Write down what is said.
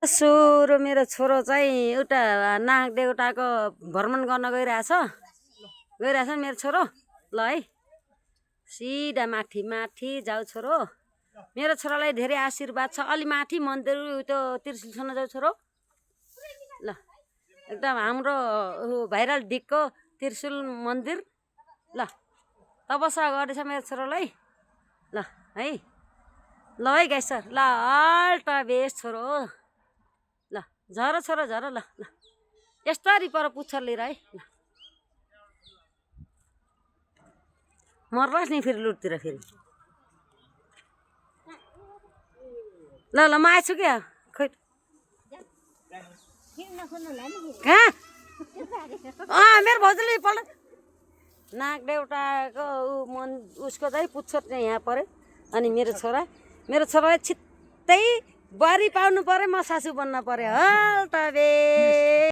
सुरु मेरो छोरो चाहिँ एउटा नाग देउटाको भ्रमण गर्न गइरहेछ मेरो छोरो ल है सिधा माथि माथि जाऊ छोरो मेरो छोरालाई धेरै आशीर्वाद छ अलि माथि मन्दिर त्यो त्रिशूलसम्म जाऊ छोरो ल एकदम हाम्रो भाइरल डिकको त्रिशूल मन्दिर ल तपस्या गर्दैछ मेरो छोरोलाई ल है गाइस सर ल अल्टा बेस छोरो ल झर छोरो झर ल ल यस्तरी पर पुच्छर लिएर है ल मर्लास् नि फेरि लुटतिर फेरि ल ल म आएछु क्या खै कहाँ मेरो भाउजूले पल्ट नाग देउटाको उसको चाहिँ पुच्छर चाहिँ यहाँ पऱ्यो अनि मेरो छोरालाई छिट्टै बुहारी पाउनु पर्यो म सासू बन्न पर्यो हल्टा बे